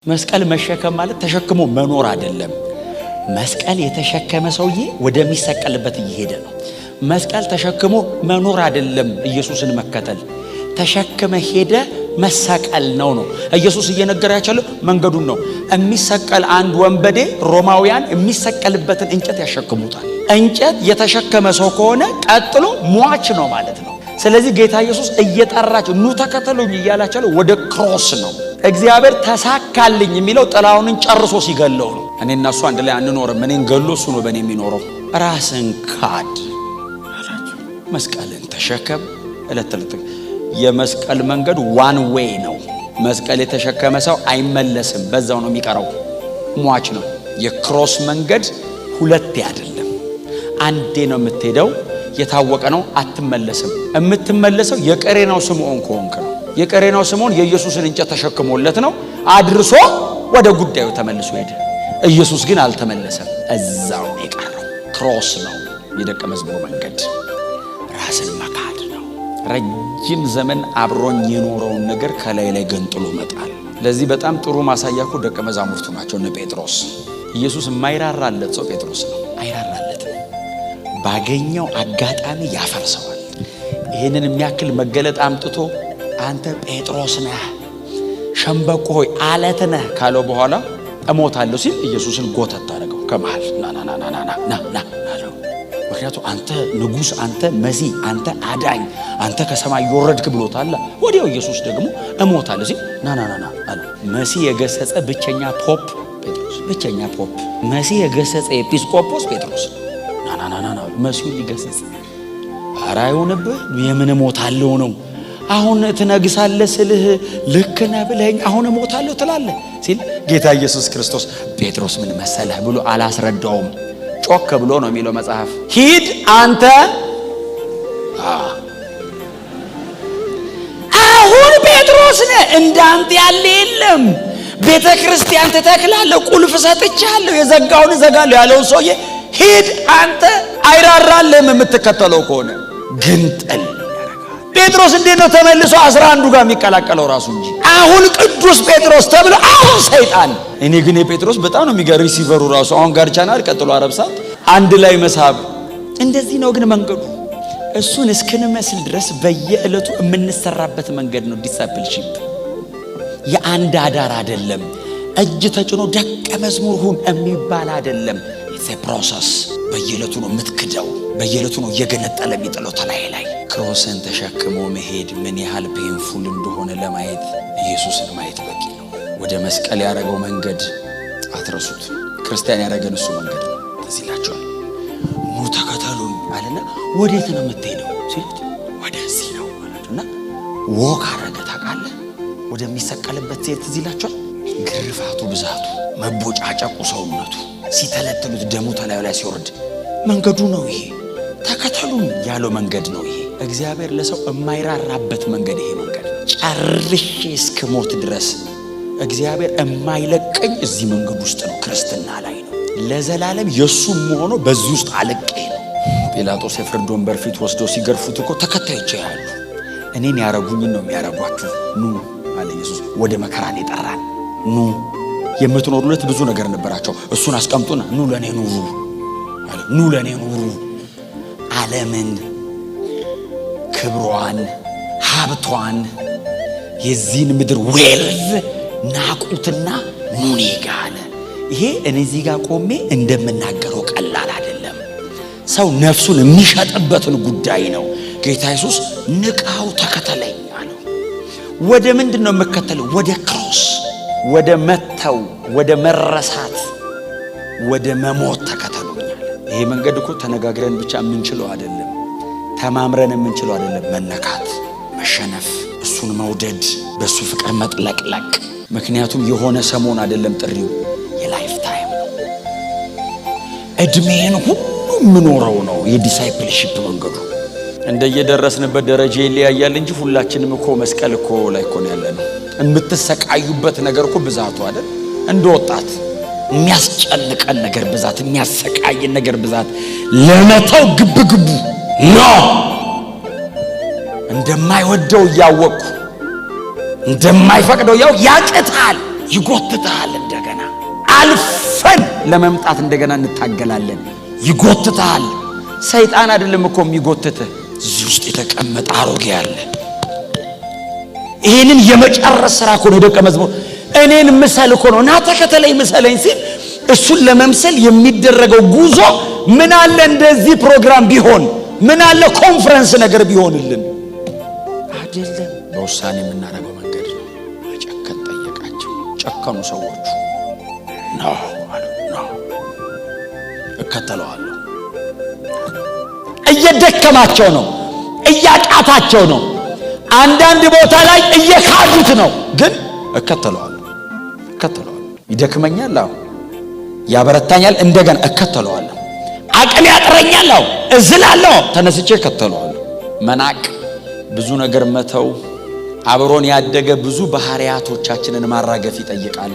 መስቀል መሸከም ማለት ተሸክሞ መኖር አይደለም። መስቀል የተሸከመ ሰውዬ ወደሚሰቀልበት እየሄደ ነው። መስቀል ተሸክሞ መኖር አይደለም፣ ኢየሱስን መከተል ተሸክመ ሄደ መሰቀል ነው። ኢየሱስ እየነገራቸው ያለው መንገዱን ነው። የሚሰቀል አንድ ወንበዴ ሮማውያን የሚሰቀልበትን እንጨት ያሸክሙታል። እንጨት የተሸከመ ሰው ከሆነ ቀጥሎ ሟች ነው ማለት ነው። ስለዚህ ጌታ ኢየሱስ እየጠራቸው ኑ ተከተሉኝ እያላቸው ወደ cross ነው። እግዚአብሔር ተሳካልኝ የሚለው ጥላሁንን ጨርሶ ሲገለው ነው። እኔ እና እሱ አንድ ላይ አንኖርም። እኔን ገሎ እሱ ነው በእኔ የሚኖረው። ራስን ካድ አላቸው። መስቀልን ተሸከም። ዕለት ዕለት የመስቀል መንገድ one way ነው። መስቀል የተሸከመ ሰው አይመለስም፣ በዛው ነው የሚቀረው፣ ሟች ነው። የ cross መንገድ ሁለቴ አይደለም፣ አንዴ ነው የምትሄደው። የታወቀ ነው፣ አትመለስም። የምትመለሰው የቀሬናው ስምዖን ከሆንክ ነው። የቀሬናው ስምዖን የኢየሱስን እንጨት ተሸክሞለት ነው አድርሶ ወደ ጉዳዩ ተመልሶ ሄደ። ኢየሱስ ግን አልተመለሰም፣ እዛው ነው የቀረው። Cross ነው የደቀ መዝሙር መንገድ፣ ራስን መካድ ነው። ረጅም ዘመን አብሮኝ የኖረውን ነገር ከላይ ላይ ገንጥሎ መጣል። ለዚህ በጣም ጥሩ ማሳያ እኮ ደቀ መዛሙርቱ ናቸው እነ ጴጥሮስ። ኢየሱስ የማይራራለት ሰው ጴጥሮስ ነው። አይራራለትም። ባገኘው አጋጣሚ ያፈርሰዋል። ይህንን የሚያክል መገለጥ አምጥቶ አንተ ጴጥሮስ ነህ፣ ሸምበቆ ሆይ አለት ነህ ካለው በኋላ እሞታለሁ ሲል ኢየሱስን ጎተት አደረገው ከመሃል፣ ና ና ና ና ና ና ና አለው። ምክንያቱም አንተ ንጉሥ፣ አንተ መሲህ፣ አንተ አዳኝ፣ አንተ ከሰማይ የወረድክ ብሎታል። ወዲያው ኢየሱስ ደግሞ እሞታለሁ ሲል ና ና ና ና አለው። መሲህ የገሰጸ ብቸኛ pope ጴጥሮስ፣ ብቸኛ pope፣ መሲህ የገሰጸ ኤጲስቆጶስ ጴጥሮስ። ና ና ና ና፣ መሲሁን ሊገሰጽ፣ ኧረ አይሆንብህ፣ የምን እሞታለሁ ነው? አሁን ትነግሳለህ ስልህ ልክ ነህ ብለኸኝ አሁን እሞታለሁ ትላለህ ሲል ጌታ ኢየሱስ ክርስቶስ ጴጥሮስ ምን መሰለህ ብሎ አላስረዳውም። ጮክ ብሎ ነው የሚለው መጽሐፍ። ሂድ አንተ፣ አሁን ጴጥሮስ ነህ፣ እንዳንተ ያለ የለም። ቤተ ክርስቲያን ትተክላለህ፣ ቁልፍ ሰጥቻለሁ፣ የዘጋውን እዘጋለሁ ያለውን ሰውዬ ሂድ አንተ። አይራራልህም የምትከተለው ከሆነ፣ ግንጥል ያደርጋል። ጴጥሮስ እንዴት ነው ተመልሶ 11ዱ ጋር የሚቀላቀለው ራሱ እንጂ? አሁን ቅዱስ ጴጥሮስ ተብሎ አሁን ሰይጣን። እኔ ግን የጴጥሮስ በጣም ነው የሚገርም receiver ኡ ራሱ። አሁን ጋር ቻናል ቀጥሎ አረብሳት አንድ ላይ መሳብ እንደዚህ ነው። ግን መንገዱ እሱን እስክንመስል ድረስ በየዕለቱ የምንሰራበት መንገድ ነው። Discipleship የአንድ አዳር አይደለም። እጅ ተጭኖ ደቀ መዝሙር ሁን የሚባል አይደለም። It's a process። በየዕለቱ ነው የምትክደው። በየዕለቱ ነው እየገነጠለ የሚጥለው ተላይ ላይ። Cross ን ተሸክሞ መሄድ ምን ያህል painful እንደሆነ ለማየት ኢየሱስን ማየት በቂ ነው። ወደ መስቀል ያደረገው መንገድ አትረሱት። ክርስቲያን ያደረገን እሱ መንገድ ነው። ትዝ ይላችኋል። ኑ ተከተሉኝ አለና ወዴት ነው የምትሄደው ሲሉት ወደዚህ ነው አላቸው እና walk አረገ። ታውቃለህ፣ ወደሚሰቀልበት ሲሄድ ትዝ ይላችኋል። ግርፋቱ ብዛቱ፣ መቦጫጨቁ፣ ሰውነቱ ሲተለትሉት ደሙ ተላዩ ላይ ሲወርድ መንገዱ ነው ይሄ። ተከተሉኝ ያለው መንገድ ነው ይሄ። እግዚአብሔር ለሰው የማይራራበት መንገድ ይሄ መንገድ። ጨርሼ እስክሞት ድረስ እግዚአብሔር የማይለቀኝ እዚህ መንገድ ውስጥ ነው፣ ክርስትና ላይ ነው። ለዘላለም የእሱ መሆኑ በዚህ ውስጥ አልቄ ነው። ጲላጦስ የፍርድ ወንበር ፊት ወስደው ሲገርፉት እኮ ተከታዮች ያሉ እኔን ያረጉኝን ነው የሚያረጓችሁ። ኑ አለ ኢየሱስ። ወደ መከራን የጠራን ኑ። የምትኖሩለት ብዙ ነገር ነበራቸው። እሱን አስቀምጡና ኑ ለእኔ ኑሩ አለ። ኑ ለእኔ ኑሩ። ዓለምን፣ ክብሯን፣ ሀብቷን፣ የዚህን ምድር wealth ናቁትና ኑ እኔ ጋ አለ። ይሄ እኔ እዚህ ጋር ቆሜ እንደምናገረው ቀላል አይደለም። ሰው ነፍሱን የሚሸጥበትን ጉዳይ ነው። ጌታ ኢየሱስ ንቃው፣ ተከተለኝ አለው። ወደ ምንድን ነው የምከተለው? ወደ cross፣ ወደ መተው፣ ወደ መረሳት፣ ወደ መሞት ተከተሉኛል። ይሄ መንገድ እኮ ተነጋግረን ብቻ የምንችለው አይደለም። ተማምረን የምንችለው አይደለም። መነካት፣ መሸነፍ፣ እሱን መውደድ፣ በእሱ ፍቅር መጥለቅለቅ። ምክንያቱም የሆነ ሰሞን አይደለም ጥሪው፣ የ lifetime ነው። እድሜን ሁሉ የምኖረው ነው የ discipleship መንገዱ። እንደየደረስንበት ደረጃ ይለያያል እንጂ ሁላችንም እኮ መስቀል እኮ ላይ እኮ ነው ያለነው። የምትሰቃዩበት ነገር እኮ ብዛቱ አይደል? እንደ ወጣት የሚያስጨንቀን ነገር ብዛት፣ የሚያሰቃየን ነገር ብዛት፣ ለመተው ግብ ግቡ no እንደማይወደው እያወቅኩ እንደማይፈቅደው ያው ያቅታል። ይጎትትሃል። እንደገና አልፈን ለመምጣት እንደገና እንታገላለን። ይጎትትሃል። ሰይጣን አይደለም እኮ የሚጎትትህ፣ እዚህ ውስጥ የተቀመጠ አሮጌ አለ። ይህንን የመጨረስ ስራ እኮ ነው የደቀ መዝሙር። እኔን ምሰል እኮ ነው፣ ና ተከተለኝ ምሰለኝ ሲል እሱን ለመምሰል የሚደረገው ጉዞ ምን አለ እንደዚህ ፕሮግራም ቢሆን፣ ምን አለ ኮንፈረንስ ነገር ቢሆንልን። አይደለም፣ በውሳኔ የምናደርገው መንገድ ነው። መጨከን ጠየቃቸው። ጨከኑ ሰዎቹ። No አሉ፣ no፣ እከተለዋለሁ። እየደከማቸው ነው፣ እያቃታቸው ነው። አንዳንድ ቦታ ላይ እየካዱት ነው። ግን እከተለዋለሁ፣ እከተለዋለሁ። ይደክመኛል፣ አዎ፣ ያበረታኛል። እንደገና እከተለዋለሁ። አቅም ያጥረኛል፣ አዎ፣ እዝላለሁ፣ ተነስቼ እከተለዋለሁ። መናቅ፣ ብዙ ነገር መተው፣ አብሮን ያደገ ብዙ ባህሪያቶቻችንን ማራገፍ ይጠይቃል።